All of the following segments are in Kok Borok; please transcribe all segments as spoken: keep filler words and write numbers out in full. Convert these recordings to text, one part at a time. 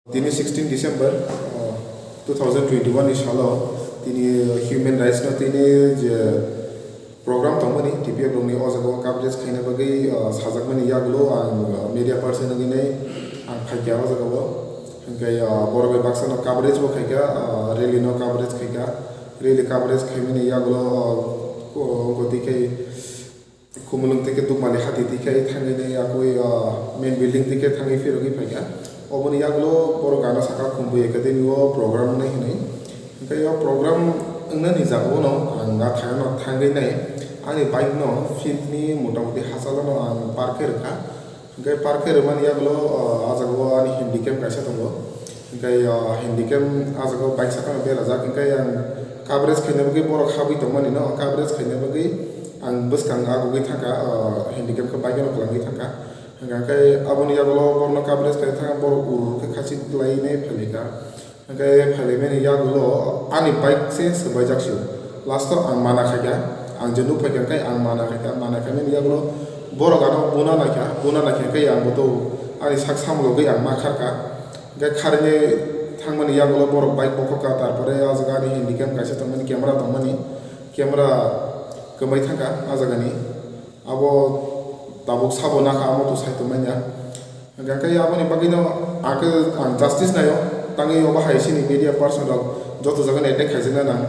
Tini sixteen December, uh, two thousand twenty-one ni salo tini human rights no tini je program tongmani T P F rokni o jaga o coverage khaina bagwi, uh, sajakmani yagulo ang, uh, media person wngwi nai ang phaikha o jaga o. Hwnkhe, uh, borok bai baksa no coverage bo khaikha, uh, rally no coverage khaikha, rally coverage khaimani yagulo, uh, ko-, koti khai Khumulwng tei khe Dukmali hati twi khe thangwi nai yakwi, ah, main building twi khe thangwi phirogwi phaikha. Oboni yagulo borok gana saka Khumbu Academy o program wngnai hwnwi. Hwnkhe o program wngnani jagao no ang nathai no thangwi nai ani bike no field ni motamoti hachalo no ang park khe rwkha. Hwnkhe park khe rwmani yagulo, ah, ah jagao ani handicap kaisa tongo. Hwnkhe, ah, handicap ah jagao bike sakano berajak, hwnkhe ang coverage khaina bagwi borok habwi tongmani no, coverage khaina bagwi ang bwskang agugwi thangkha, ah, handicap khe bike no kwlangwi thangkha. Hwnkhe aboni yagulo borokno coverage khaina thangkha, borok ur ur khe khachik lainai phaikha. Hwnkhe phailaimani yagulo ani bike se swbaijak sio. Last o ang mana khaikha, ang je nuk phaikha hwnkhe ang mana khaikha, mana khaimani yagulo borok ano buna naikha, buna naikha hwnkhe ang boto ani sak samulogwi ang ma kharkha. Hwnkhe kharwi thangmani yagulo borok bike bokhokha, tarpore o jaga ani handicap kaisa tongmani, camera tongmani, camera kwmai thangkha o jagani. Abo tabuk sabo nakha, amo to sai tongmani ya. Hwnkhe aboni bagwino ang khe ang justice naio, tangwi obo hai sini media person rok joto jagani attack khaijakna nang.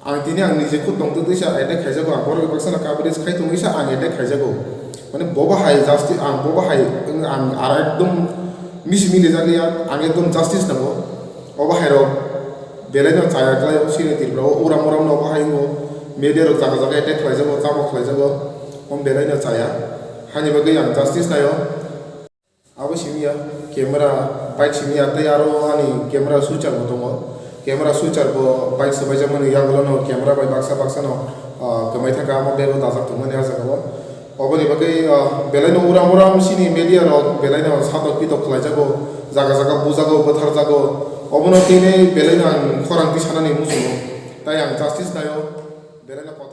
Ang tini ang nije khud tongtwtwi sa attack khaijago, ang borok baksa no coverage khai tongwi sa ang attack khaijago. Mane bobo hai justice, ang bobo hai wng ang ar ekdom misi mili jakliya, ang ekdom justice nango. Obo hai rok belai no chaya khlai o sini Tripura o uram uram no obo hai wngo, media rok jaga jaga attack khlaijago, chamo khlaijago, omo belai no chaya. Hani bagwi ang justice naio. Abo simi ya, camera, bike simi ya, tei aro ani camera switcher bo tongo. Camera switcher bo bike swbaijakmani yagulo no camera bai baksa baksa no, ah, kwmai thangkha, amo bag o dajak tongmani ah jaga o. Oboni bagwi, ah, belai no uram uram sini media rok belai no satok pitok khlaijago, jaga jaga bujago, bwtharjago. Obono tini belai no ang khorang twi sanani muchungo. Tai ang justice naio, belai no kotor.